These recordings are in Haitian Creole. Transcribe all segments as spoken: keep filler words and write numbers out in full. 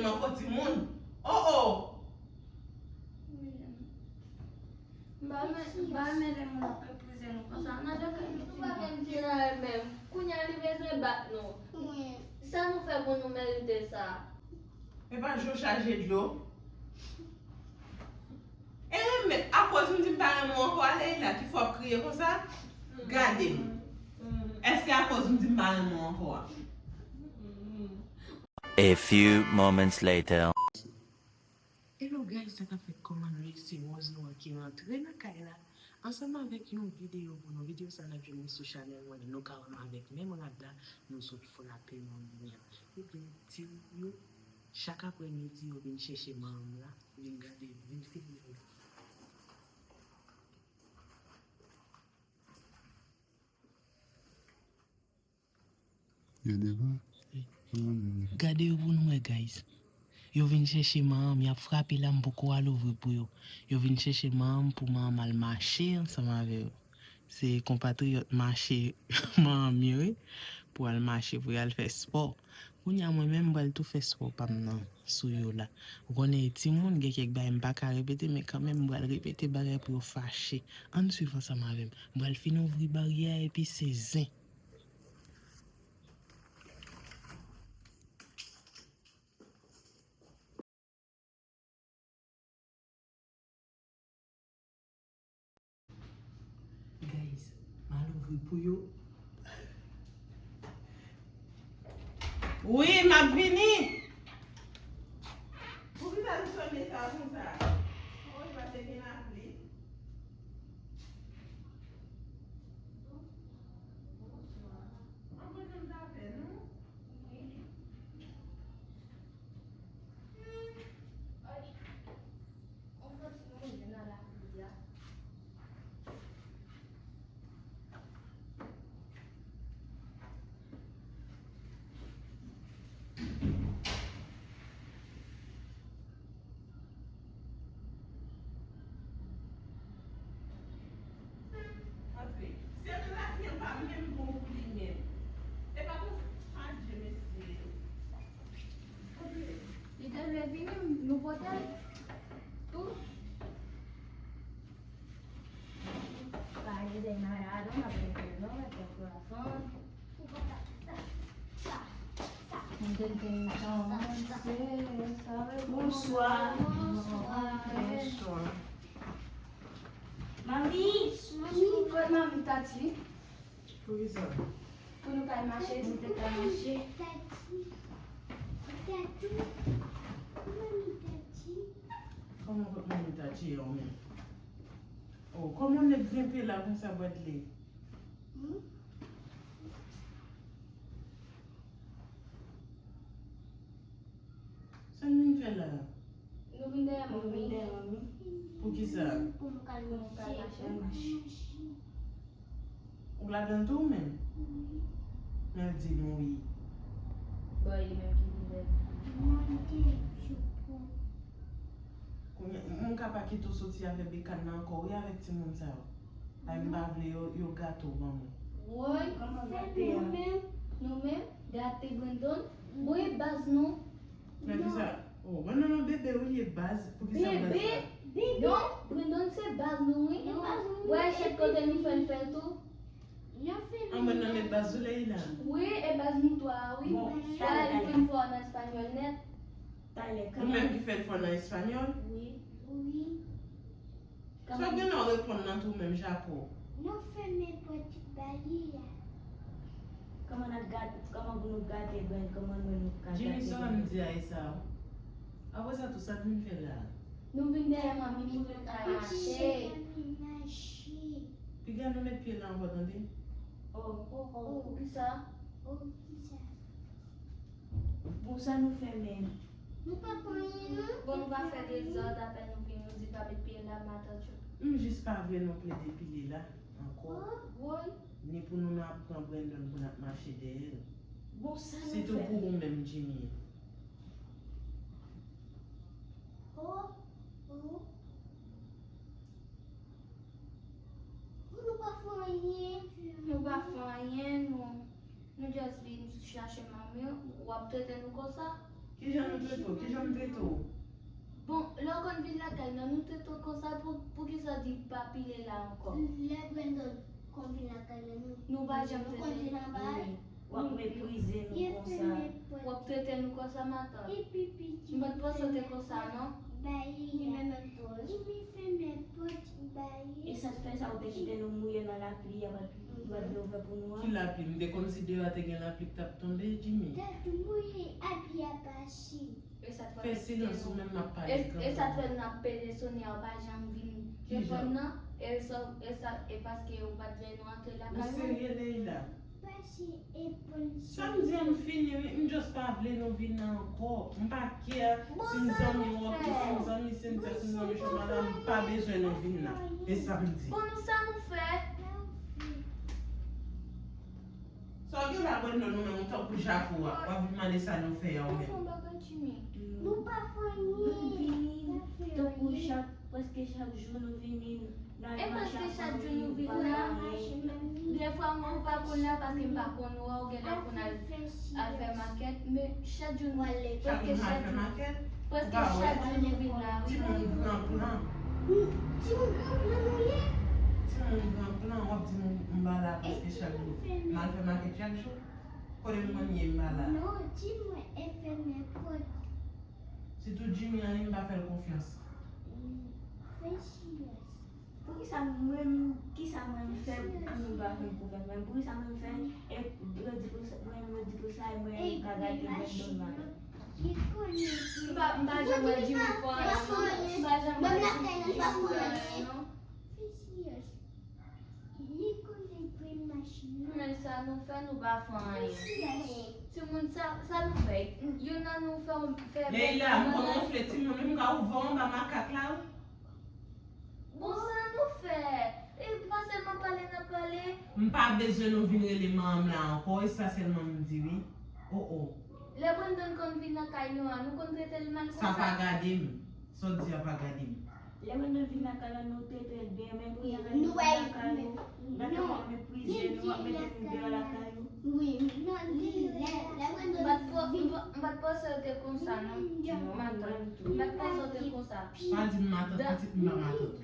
Nan kò timoun. Oh, oh. M pa renmen, m pa renmen lè moun ap meprize nou konsa. N al lakay nou timoun. Ou pa menm di anyen menm. Kounye a li bezwen bat nou. Sa nou fè pou nou merite sa? Epa je w chaje dlo. E renmen, akoz m di m pa renmen w ankò a, Leila, ki fè w ap kriye konsa? Gade m. Èske akoz m di m pa renmen w ankò a? A few moments later. Hello guys, sa k ap fèt, kòman nou ye? Se Rose Noir ki rantre nan kay la ansanm avèk yon videyo pou nou. Videyo sa n ap jwenn li sou chanèl mwen, nou ka wè m avèk menm rad la, nou sot frape manmi an. Ebyen, ti yo, chak aprèmidi, yo vin chèche manman la, vin gade, vin filme. Yo devan. Gade yo pou nou wè, guys. Yo vin chèche manman m, y ap frape la, m poko al ouvri pou yo. Yo vin chèche manman m pou manman m al mache ansanm avè yo. Se konpatriyòt mache manman m yo, wi, pou al mache, pou y al fè spò. Kounye a, mwen menm, m pral tou fè spò pa m nan sou yo la. Ou konnen, e timoun, gen kèk bagay m pa ka repete, men kanmenm, m pral repete bagay pou yo fache. Ann swiv ansanm avè m. M pral fin ouvri baryè a, epi se zen. Guys, m al ouvri pou yo. Wi, m ap vini. Poukisa nou sone sa konsa? Woy, pa te gen lapli. Anpwen janm tape nou. Antre. Sèl lavi an pa menm bon pou li menm. E pa konsa, adye mesye. Antre. Li te vle vini, nou pote l tou. Pa ede Naya, non, ap rete non, mete kòrason. Bonswa. Bonswa. Mami, mami, kot mami Tati? Poukisa? Pou nou kay mache, nou te kay mache. Tati. Tati. Mami Tati. Kòman kot mami Tati a ou menm? Oh, kòman nèg grenpe la konsa, Bradley? Hmm? Sa n vin fè la? Nou vin dèyè manmi. Nou vin dèyè manmi. Poukisa? Pou nou kay mache. Pou nou kay mache. Ou ladan l tou ou menm? Wi. Men l di nou wi. Bon, e li menm ki vin dèyè. Mande sou pou. Kounye a, m ka pa kite w soti avèk bekàn nan ankò wi, avèk timoun sa yo. Ay, m pa vle yo, yo gate w ban mwen. Woy, fè nou menm, nou menm, gate Brandon. Bon, e baz nou. Nan kisa? Oh, Brandon, non, bebe, wi, li ye baz. Poukisa baz la? Bebe? Non, Brandon se baz nou, wi. Wè, chak kote nou fè l fè l tou. An, Brandon e baz ou, Leila? Wi, e baz nou twa a, wi. Bon, talè, talè. Li fin fò nan espanyòl nèt. Talè, ou menm ki fè l fò nan espanyòl? Wi. Wi. Sa w gen nan w reponn nan tou menm, Japo? Nou fèmen pòt baryè a. Kòman n ap gate, kòman pou nou gate Brandon, kòman nou, nou ka gate Brandon? Jimmy, sa w di a e sa? Apre sa, tou sa n vin fè la? Nou vin dèyè manmi pou nou ka mache. Mache. Piga nou met pye la ankò, tande? Oh, oh, oh, kisa? Oh, kisa? Bon, sa nou fè menm? Nou pa pran anyen, non. Bon, nou pa fè dezòd, apèn nou vini, nou di pa met pye la, matant yo. M jis pa vle nou plede pile la ankò. Oh. Woy. Ni pou nou nan ap pran Brandon pou n ap mache dèyè l. Bon, sa nou fè? Sitou pou ou menm, Jimmy. Oh, oh. Nou pa fè anyen. Nou pa fè anyen, nou. Nou just vin chache manmi w, w ap trete nou konsa? Kijan nou trete w? Kijan m trete w? Bon, lè w konn vin lakay nan, nou trete w konsa, pou, poukisa w di pa pile la ankò? Lè Brandon konn vin lakay nan, nou, nou pa janm trete l. W ap meprize nou konsa. W ap trete nou konsa, matant. M pa t panse w te konsa, non. E sa k fè sa, ou te kite nou mouye nan lapli a, pa t, ou pa t vle ouvè pou nou an? Ki lapli? M te konn si deyò a te gen lapli k t ap tonbe, Jimmy. Fè silans, ou menm m ap pale. E sa t fè n ap pede sone a, ou pa janm vin reponn nan. E sa, e sa, e paske ou pa t vle nou antre lakay ou. Ou serye, Leila? Sa m di a m fini wi, m just pa vle nou vin la ankò. M pa care si m zanmi w, si m zanmi Cynthia, si m zanmi Shomara, m pa bezwen nou vin la. E sa m di. Bon, nou sa nou fè? Sa w gen la, Brandon, ou menm ou tankou jako a, w ap vin mande sa nou fè a ou menm. Nou pa fè anyen. Tankou chak, prèske chak jou nou vini, nou al mache ansanm, nou pa fè anyen. Defwa mwen ou pa konn la paske m pa konn ou a, ou genlè konn al, al fè makèt, men chak jou nou, prèske chak jou, prèske chak jou nou vin la wi. Timoun pran plan. Timoun pran plan nou ye. Timoun pran plan, w ap di m m pa la prèske chak jou. M al fè makèt chak jou. Kote m konn ye m pa la. Sitou Jimmy an li m pa fè l konfyans. Poukisa mwen, kisa mwen m fè pou nou pa fè m konfyans? Men poukisa mwen m fè, e yo di pou sa, mwen menm yo di pou sa, e mwen m ka gade Brandon mal. M pa, m pa janm wè Jimmy fè anyen, non. M pa janm wè Jimmy fè anyen, non. Men sa nou fè, nou pa fè anyen. Timoun, sa, sa nou fè? Youn nan nou fè, fè. Leila, m konn wonfle timoun wi, m ka ouvè w anba makak la wi. Bon, sa nou fè? E pa sèlman pale n ap pale. M pa bezwen nou vin rele manman m la ankò, e sa sèlman m di wi. Oh oh. Lè Brandon konn vin nan kay nou an, nou konn trete l mal konsa? Sa pa gade m. Sa w di a pa gade m. Lè Brandon vin lakay la, nou trete l byen, men kounye a lè l vin lakay ou, n ap kòmanse meprize nou, w ap mete nou deyò lakay ou. M pa t panse w te konsa, non. Matant. M pa t panse w te konsa. Pa di m matant, pitit m pa matant.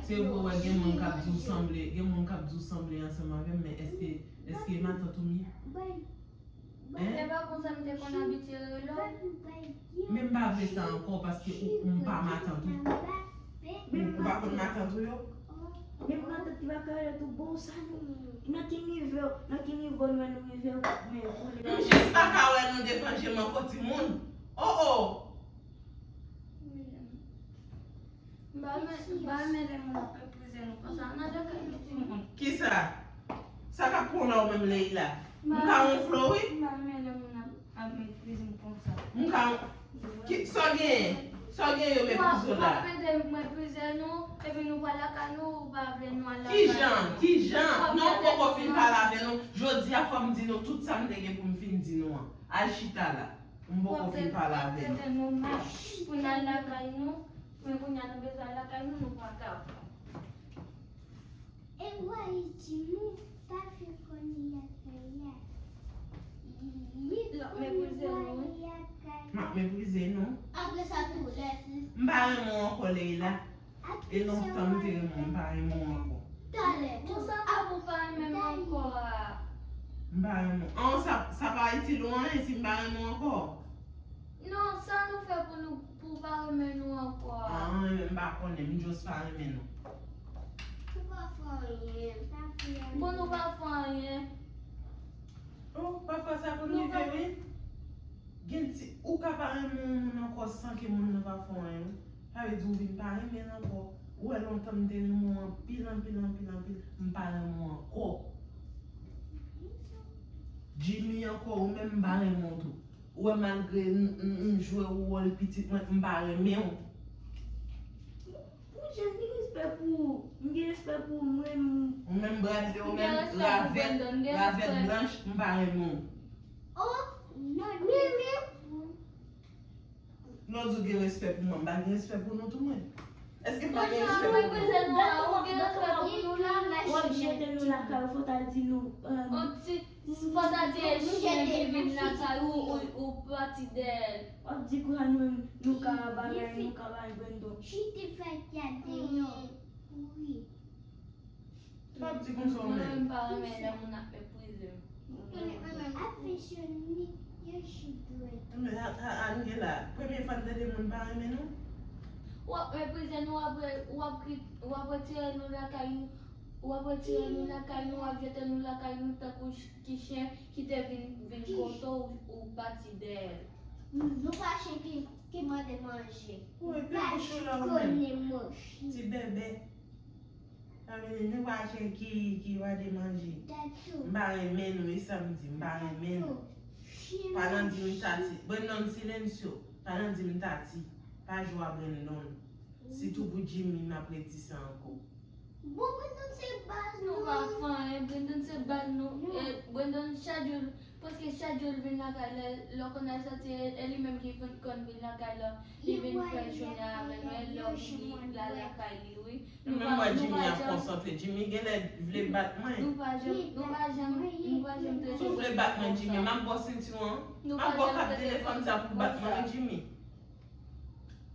Se vre, wè, gen moun k ap di w sanble, gen moun k ap di w sanble ansanm avè m, men èske, èske matant ou m ye? Hein? E pa konsa m te konn abitye rele w. Men m pa vle sa ankò paske ou, ou m pa matant ou. Ou, ou pa konn matant ou yo? Men matant ki pa ka rele tou bon sa nou. Nan ki nivo, nan ki nivo nou wè nou rive men kounye a. M jis pa ka wè nou devan je m ankò timoun. Oh oh. M pa renmen, m pa renmen lè moun ap meprize nou konsa. N ale kay nou timoun. Kisa? Sa k ap pran la ou menm Leila? M ka wonfle w wi. M pa renmen lè moun ap, ap meprize m konsa. M ka, ki, sa w genyen? Sa w genyen yo meprize w la? W ap pede meprize nou, epi nou pral lakay nou, ou pa vle nou al lakay nou. Kijan? Kijan? Non, m poko fin pale avè nou. Jodi a fò m di nou tout sa m te gen pou m fin di nou an. Al chita la. M poko fin pale avè nou. Pou n al lakay nou, men kounye a nou bezwen al lakay nou, nou pa ka. E w Ayiti, nou pa fè konnen y ap fè y a. L ap meprize nou wi. M ap meprize nou. Apre sa tou lè. M pa renmen w ankò Leila. E lontan m te renmen w, m pa renmen w ankò. Talè. Bon, sa fè pou w pa renmen m ankò a? M pa renmen w. An, sa, sa pa itil ou anyen si m pa renmen w ankò. Non, sa nou fè pou nou, pou w pa renmen nou ankò a? An, m pa konnen, m just pa renmen nou. Ou pa fè anyen, pa fè anyen. Bon, nou pa fè anyen. Oh, pafwa sa konn rive wi. Gen ti, ou ka pa renmen yon moun ankò san ke moun nan pa fè w anyen wi. Sa vle di ou vin pa renmen l ankò. Ou wè lontan m te renmen w anpil, anpil, anpil, anpil. M pa renmen w ankò. Jimmy ankò, ou menm m pa renmen w tou. Ou wè malgre m, m, m jwe wòl pitit mwen, m pa renmen w. Poukisa m gen respè pou ou? M gen respè pou ou, mwen menm. Ou menm Bradley, ou menm ravèt, ravèt blanch, m pa renmen w. Oh, non, non, non. Lè w di w gen respè pou mwen, m pa gen respè pou nou tou mwen. Èske m pa gen respè pou nou? W ap jete nou lakay ou, fò ta di nou. Yon ti, fò ta di e chen ki vin lakay ou, ou, ou pati dèyè l. W ap di kounya nou menm, nou ka bagay, nou ka bay Brendon. Jete fè gade non. Wi. M ap di konsa ou menm. Mwen menm pa renmen lè moun ap meprize m. Afesyone yo chidwèt. Men Angela, premye fwa n tande moun pa renmen nou? W ap meprize nou, w ap, w ap, w ap retire nou lakay nou, w ap retire nou lakay nou, w ap jete nou lakay nou tankou ki chen ki te vin, vin kote w, ou pati dèyè l. Nou pa chen ki, ki mande manje. Ou epi bouch ou la ou menm. Ti bèbè. Sa vle di nou pa chen ki, ki mande manje. M pa renmen nou, e sa m di, m pa renmen nou. Pa nan di m tati. Brendon, silensyo. Pa nan di m tati. Pa jwe a Brendon. Sitou pou Jimmy, m ap redi sa ankò. Bon, Brendon se baz nou. Nou pa fè anyen, Brendon se baz nou. E Brendon chak jou, prèske chak jou l vin lakay la, lè w konn al sòti, e li menm ki konn vin lakay la. Li vin fè jounen avè nou, e lè w vini la lakay li, wi. Nou menm wè Jimmy ap konsantre. Jimmy genlè vle bat mwen. Nou pa janm, nou pa janm, nou pa janm te. Si w vle bat mwen, Jimmy, m ap ba w sentiwon an. M ap ba w kab telefòn sa pou w bat mwen, wi, Jimmy.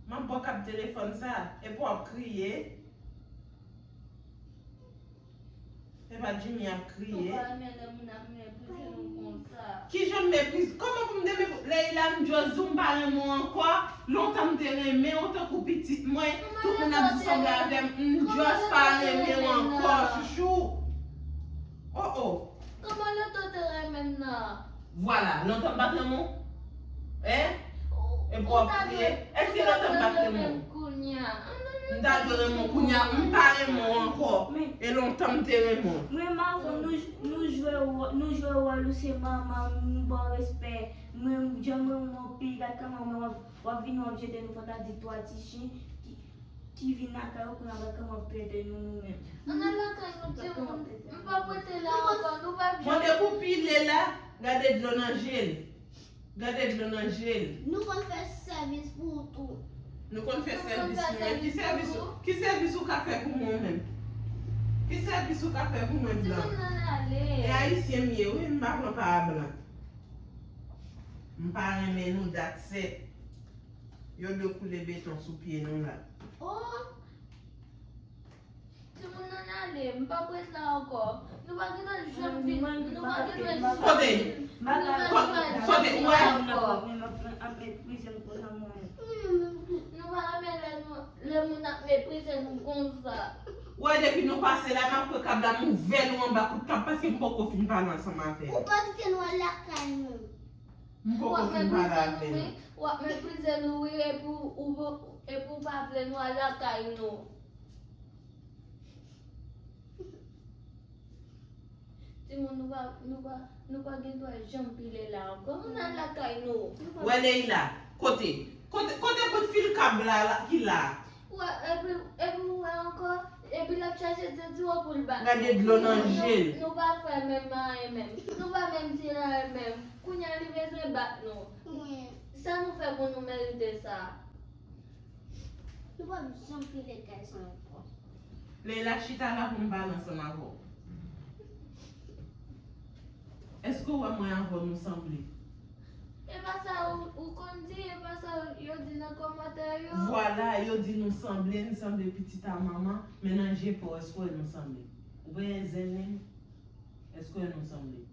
M ap ba w kab telefòn sa, epi w ap kriye. Epa Jimmy ap kriye. Ou pa renmen lè moun ap meprize nou konsa. Kijan m meprize? Kòman pou m te meprize? Leila, m just di w m pa renmen w ankò. Lontan m te renmen w tankou pitit mwen. Tout moun ap di w sanble avè m. M just pa renmen w ankò, chouchou. Oh, oh. Kòman lontan w te renmen m nan? Vwala, lontan m pa t renmen w? Hein? Epi w ap kriye? Èske lontan m pa t renmen w? M ta dwe renmen w kounye a, m pa renmen w ankò. E lontan m te renmen w. Mwen m avè w, nou, nou jwe wò-, nou jwe wòl ou se manman m, m ba w respè. Mwen, jan mwen renmen w anpil, gad kòman mwen w ap, w ap vini w ap jete nou fò ta di twa ti chen ki, ki vin lakay ou, kounye a gad kòman w ap trete nou, nou menm. Ann al lakay nou, timoun. M p ap rete la ankò, nou p ap janm. Bon, depi w pile la, gade dlo nan je l. Gade dlo nan je l. Nou konn fè sèvis pou ou tou. Nou konn fè sèvis pou mwen. Ki sèvis ou, ki sèvis ou ka fè pou mwen menm? Ki sèvis ou ka fè pou mwen blan? E ayisyen m ye wi, m pa pran pa a blan. M pa renmen nou, that's it. Yo dwe koule beton sou pye nou la. Timoun nan ale, m p ap ret la ankò. Nou pa gentan janm vin, nou pa gentan janm vin. Kote? Kote? Ou wè? Mwen m ap, mwen m ap, m ap meprize m konsa mwen. Nou pa renmen lè nou, lè moun ap meprize nou konsa. Ou wè depi nou pase la, m ap pran kab la, m ouvè nou anba kout kab paske m poko fin pale ansanm avè nou. Ou pa kite nou al lakay nou. M poko fin pale avè nou. W ap meprize nou wi, epi w, epi w pa vle nou al lakay nou. Timoun, nou pa, nou pa, nou pa gen dwa janm pile la ankò. Ann al lakay nou. Wè Leila, kote? Kote, kote bout fil kab la, la ki la? Wè, epi, epi w wè ankò, epi l ap chache sentiwon pou l bat nou. Gade dlo nan je l. Nou pa fè menm anyen menm. Nou pa menm tire anyen menm. Kounye a li bezwen bat nou. Sa nou fè pou nou merite sa? Nou p ap janm pile kay sa ankò. Leila, chita la pou m pale ansanm avè w. Èske w wè mwen avè w nou sanble? E pa sa ou, ou konn di, e pa sa yo di nan kòmantè yo. Vwala, yo di nou sanble, n sanble pitit a manman, men nan je pa w, èske w wè nou sanble? Ou pa wè zen li? Èske w wè nou sanble?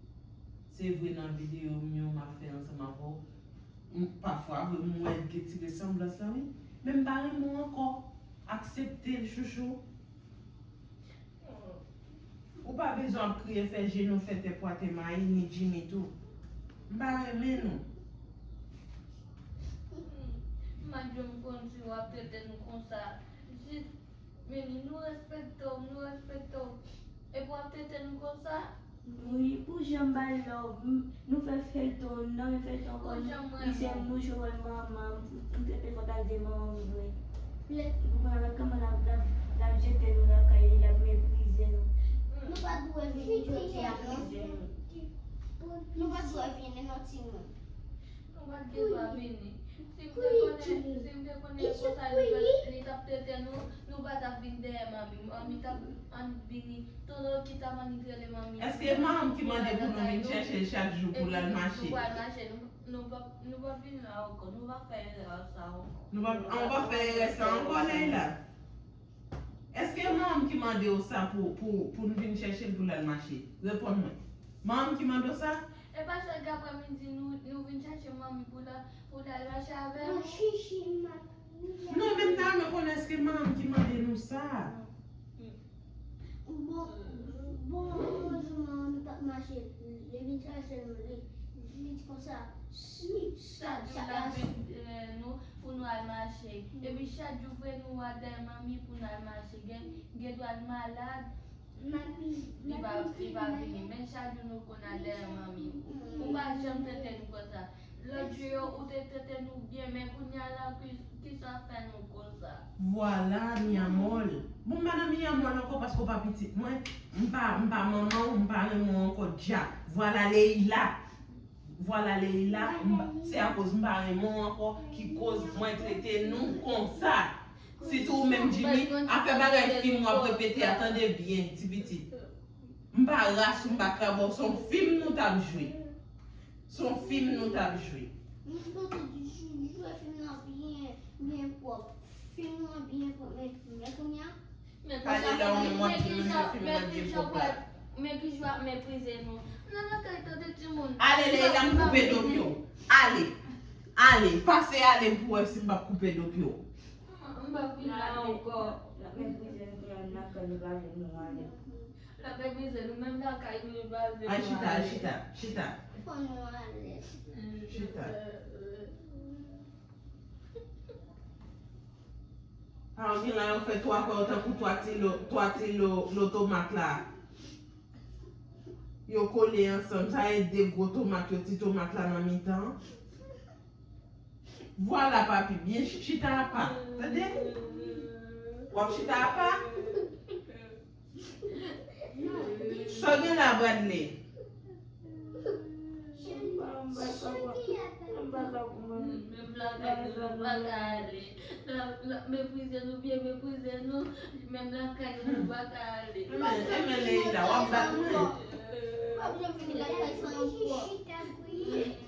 Se vre nan videyo m yo m ap fè ansanm avè w, m, pafwa vre m wè l gen ti resanblans lan wi, men m pa renmen w ankò. Aksepte l, chouchou. Ou pa bezwen ap kriye fè je nou fè tè pwate mayi ni Jimmy tou. M pa renmen nou. M pa t janm konn si w ap trete nou konsa. Jis, Meni, nou respekte w, nou respekte w. Epi w ap trete nou konsa? Wi, pou jan m bay love, m, nou fè feyton, nan men feyton ankò, nou, li se nou jwe wòl manman, m trete fò ta di manman m vre. Pou kounye a, gad kòman l ap, l ap, l ap jete nou lakay li, l ap meprize nou. Nou pa t dwe vini jodi a non. Nou pa t dwe vini non timoun. Nou pa t gen dwa vini. Si m te konnen, si m te konnen konsa li t ap, li t ap trete nou, nou pa t ap vin dèyè manmi. Manmi t ap annik vini. Tonton ki t ap annik rele manmi. Èske manman ki mande pou nou vin chèche l chak jou pou l al mache? Nou pral mache. Nou, nou p ap, nou p ap vin la ankò. Nou p ap fè erè sa ankò. Nou p ap, an, w p ap fè erè sa ankò, Leila? Èske manman ki mande w sa pou, pou, pou n vin chèche l pou l al mache? Reponn mwen. Manman ki mande w sa? E pa chak aprèmidi nou, nou vin chèche manmi pou l, pou l al mache avè nou? Non, men m ta renmen konnen èske manman ki mande nou sa? Bon, bon, yon jou manman nou t ap mache, li vin chèche nou, li, li di konsa, chak jou l ap vin dèyè nou pou nou al mache. Epi chak jou vre nou al dèyè manmi pou n al mache. Gen, gen dwa l malad, li pa, li pa vini. Men chak jou nou konn al dèyè manmi. Ou pa janm trete nou konsa. Lòt jou yo, ou te trete nou byen, men kounye a la, ki, kisa fè nou konsa? Vwala, mi amor. Bon, m pa nan mi amor ankò paske w pa pitit mwen. M pa, m pa manman w, m pa renmen w ankò dja. Vwala, Leila. Vwala, Leila. M pa, se akoz m pa renmen w ankò ki koz mwen trete nou konsa. Sitou ou menm, Jimmy, afè bagay fim w ap repete a, tande byen, ti pitit. M pa ras ou, m pa krab ou, se yon fim nou t ap jwe. Se yon fim nou t ap jwe. Nou te jwe fim nan byen, byen pwòp. Fim nan byen pwòp, men, men kounye a. Men konsa, men ki jan, men ki jan, men ki jan w ap meprize nou. Nan lakay tande timoun. Ale, Leila, m koupe do pye w. Ale. Ale, pase ale pou wè si m p ap koupe do pye w. M p ap vin la ankò. L ap meprize nou, l ap meprize nou, menm lakay nou, li pa vle nou ale. Al chita, al chita, chita. Fò nou ale. Chita. A, gen la yo fè twa kò yo tankou twa ti lo, twa ti lo, lo tomat la. Yo kole ansanm, sa e de gwo tomat yo, ti tomat la nan mitan. Vwala, papi, byen ch-, chita apa. Tande? W ap chita apa? Sa w gen la, Bradley? Menm lakay nou, nou pa ka ale. L ap, l ap meprize nou, byen meprize nou. Menm lakay nou, nou pa ka ale. Enben, enben, Leila, w ap bat mwen. W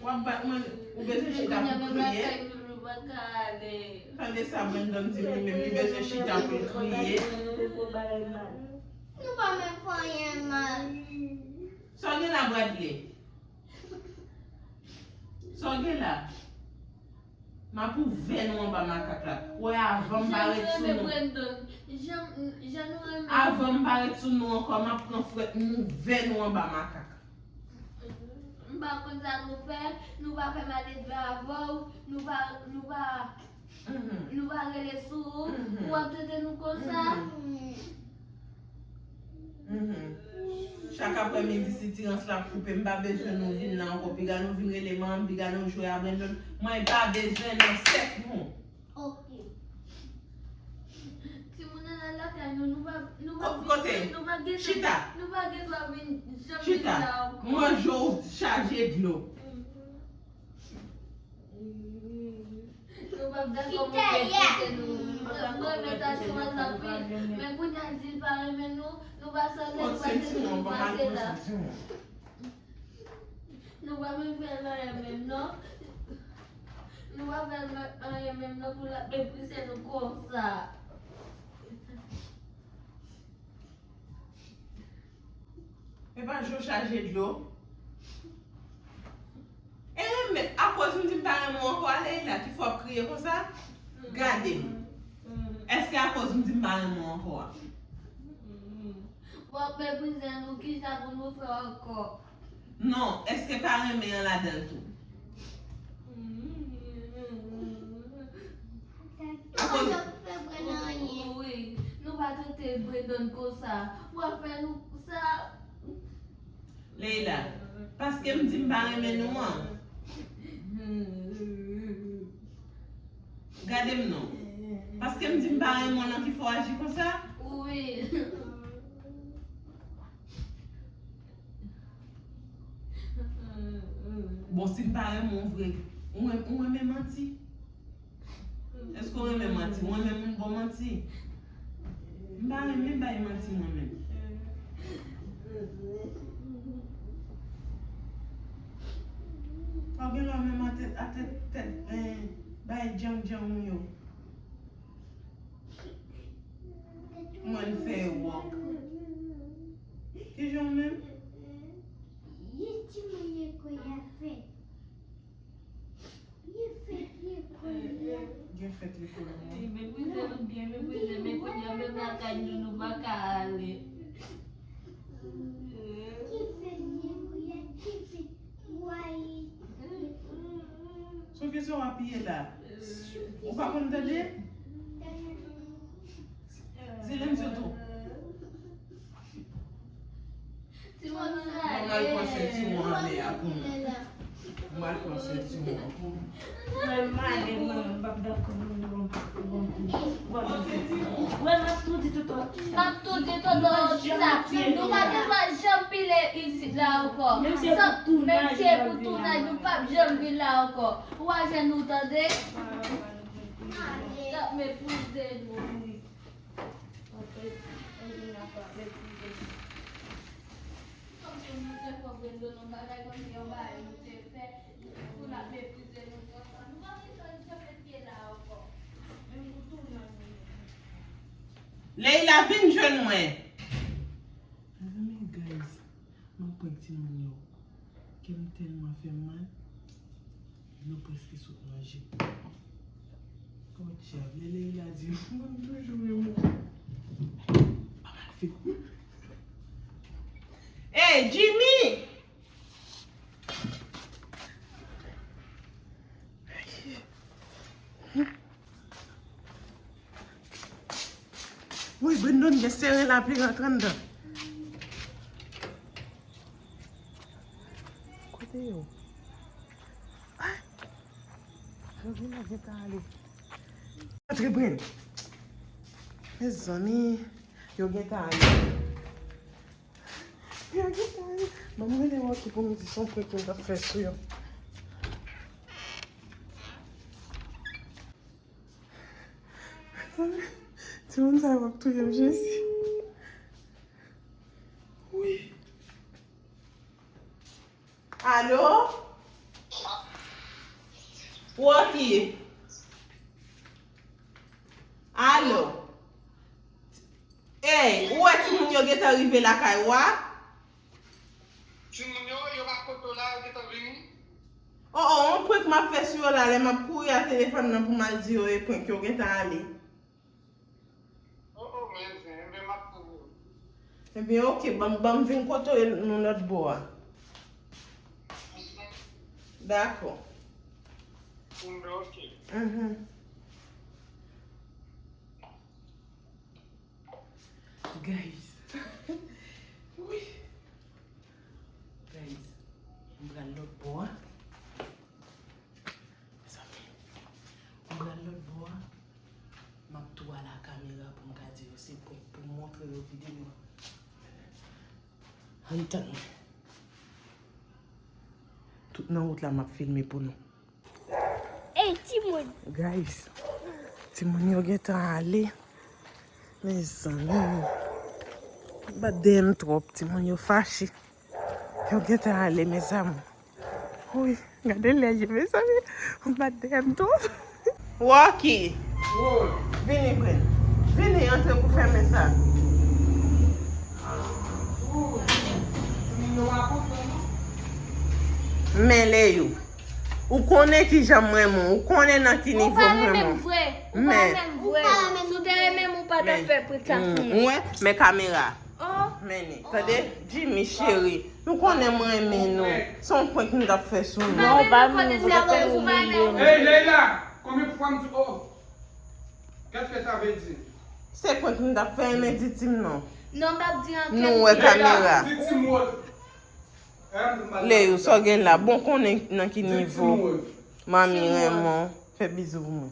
ap bat mwen, ou bezwen chita pou kriye? Tande sa Brandon di, li menm li bezwen chita pou l kriye. Nou pa menm fè anyen mal. Sa w gen la, Bradley? Sa w gen la? M ap ouvè nou anba makak la. Wè, avan m pa ret sou nou. Avan m pa ret sou nou ankò, m ap pran frèt m ouvè nou anba makak. M pa konn sa nou fè, nou pa fè maledve avè w, nou pa, nou pa, nou pa rele sou ou, ou ap trete nou konsa. Chak aprèmidi, sitirans la ap koupe. M pa bezwen nou vin la ankò. Piga nou vin rele manman m, piga nou jwe a Brandon. Mwen pa bezwen nan sèk nou. Ok. Timoun nan lakay nou, nou pa, nou pa vin, nou pa gen, nou pa gen dwa vin, janm vin la ankò. Chita. Manje w chaje dlo. Nou p ap dakò pou mwen kite nou. Mwen renmen ta sou WhatsApp, wi. Men kounye a l di l pa renmen nou, nou pa sòlve, nou pa sezi, nou pase la. Nou pa menm fè l anyen menm non. Nou pa fè l anyen menm non pou l ap meprize nou konsa. Epa, je w chaje dlo. E renmen, akoz m di m pa renmen w ankò a, Leila, ki fè w ap kriye konsa? Gade m. Èske akoz m di m pa renmen w ankò a? W ap meprize nou, kisa pou nou fè ankò? Non, èske pa renmen an ladan l tou? Akoz wi, nou pa trete Brandon konsa. W ap fè nou sa. Leila, paske m di m pa renmen nou an. Gade m non. Paske m di m pa renmen w lan ki fè w aji konsa? Wi. Bon, si m pa renmen w vre, ou renmen, ou renmen manti? Èske w renmen manti? Ou renmen moun ba w manti? M pa renmen bay manti mwen menm. Ou gen lè menm a tèt, a tèt, tèt, eh, bay djanm djanm ou yo. Mwen fè wòk. Kijan w menm? Ye ti mwen ye koya fè. Ye fè ye koya. Ye fè ye koya. Li meprize nou byen meprize, men kounye a menm lakay nou, nou pa ka ale. Ki fè ye koya, ki fè mwaye. Sou ki sa w apiye la? Ou pa konn tande? Silencio tú. Mwen mal pran sentiman an lè a pou nou. Mwen mal pran sentiman an pou nou. Mwen male mwen, m p ap dakò pou nou bon, bon, bon. Mwen m ap tou di tout. M ap tou di tout, kisa? Nou pa gen dwa janm pile isit la ankò. Menm si e pou tounaj, menm si e pou tounaj, nou p ap janm vin la ankò. Ou a jwenn nou tande? L ap meprize nou. Leila, vin jwenn mwen. Mezanmi, guys, m ap prank timoun yo. Kè m tèlman fè m mal. Yo prèske sot manje. Podyab, lè Leila di m konn toujou renmen w. Pa mal fè. Hey, Jimmy! Woy, Brandon gen sere la, ap li rantre anndan. Kote yo? Ah! Yo vin la, gentan ale. Antre, Bren. Mezanmi, yo gentan ale. Yo gentan ale. Ban m rele Rocky pou m di se yon prank m t ap fè sou yo. Timoun sa yo ap touye m, Jezi. Wi. Alo? Rocky. Alo? Ey, ou wè timoun yo gentan rive lakay ou a? Timoun yo, yo pa kote w la, yo gentan vini? O, o, yon prank m ap fè sou yo la, lè m ap kouri a telefòn nan pou m al di yo e prank, yo gentan ale. O, o, men zen, men m ap tann yo. Ebyen, oke, ban m, ban m vin kote nou lòt bò a. Dakò. Oke. Mhm. Guys. Wi. Guys, m pral lòt bò a. Mezanmi, m pral lòt bò a. M ap tou al a kamera pou m ka di yo se prank, pou m montre yo videyo a. Ann tann mwen. Tout nan wout la, m ap filme pou nou. Ey, timoun! Guys, timoun yo gentan ale. Mezanmi. Bat dèyè m twòp, timoun yo fache. Yo gentan ale, mezanmi. Wi, gade lè yo, mezanmi. Bat dèyè m twòp. Rocky. Vini, Bren. Vini, antre pou fèmen sa. Men Leyou, ou konnen kijan m renmen w, ou konnen nan ki nivo m renmen w. Ou pa renmen m vre. Ou pa renmen m vre. Si w te renmen m, ou pa t ap fè prank sa sou mwen. Ou wè, men kamera. Oh. Men li, tande, Jimmy cheri, nou konnen m renmen nou. Se yon prank m t ap fè sou nou. Non, ou pa renmen nou, ou pa renmen nou. Hey, Leila, konbyen fwa m di, oh. Qu'est-ce que ça veut dire? Se prank m t ap fè, men di Tim non. Non, m p ap di ankenn. Nou wè kamera. Di Tim Rose. Leyou, sa w gen la? Bon, konnen nan ki nivo. Manmi renmen w. Fè bizou pou mwen.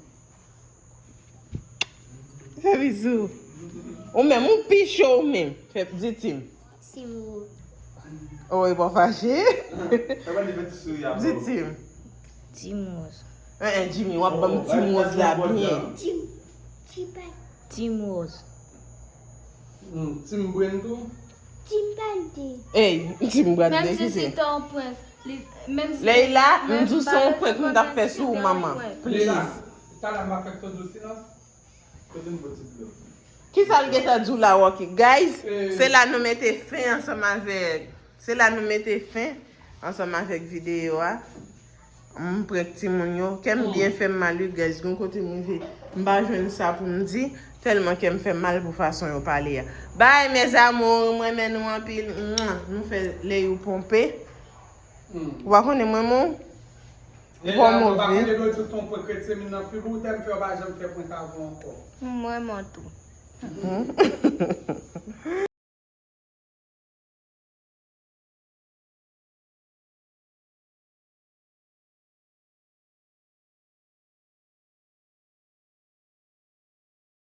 Fè bizou. Ou menm, ou pi cho ou menm. Fè, di Tim. Tim Rose. Oh, e pa fache. Di Tim. Tim Rose. En, en, Jimmy, w ap ban m Team Rose la byen. Tim, Tim pa, Team Rose. Hmm, Tim Bren tou. Tim pa de. Ey, Team Brad Menm de si ki se se. Te yon prank. Li- Menm si Leila, menm m di w se yon prank m t ap fè sou ou, manman. Leila, Please. Talè m ap fè sou dlo silans. Kote m bò ti dlo? Kisa l gentan di w la, Rocky? Guys, se la nou mete fen ansanm avèk. Se la nou mete fen ansanm avèk videyo a. M prank timoun yo. Kè m byen fè m mal, wi, guys. Gon kote m rive. M pa jwenn sa pou m di. Tèlman kè m fè m mal pou fason yo pale a. Bye, mes amours. M renmen nou anpil. Mwa. Nou fè lè yo ponpe. Ou pa konnen mwen, mwen? Ou pa move. Lè yo di w se yon prank, ret se min nan figi w, tèm fè w pa janm fè prank avè w ankò. Mwen, mwen tou.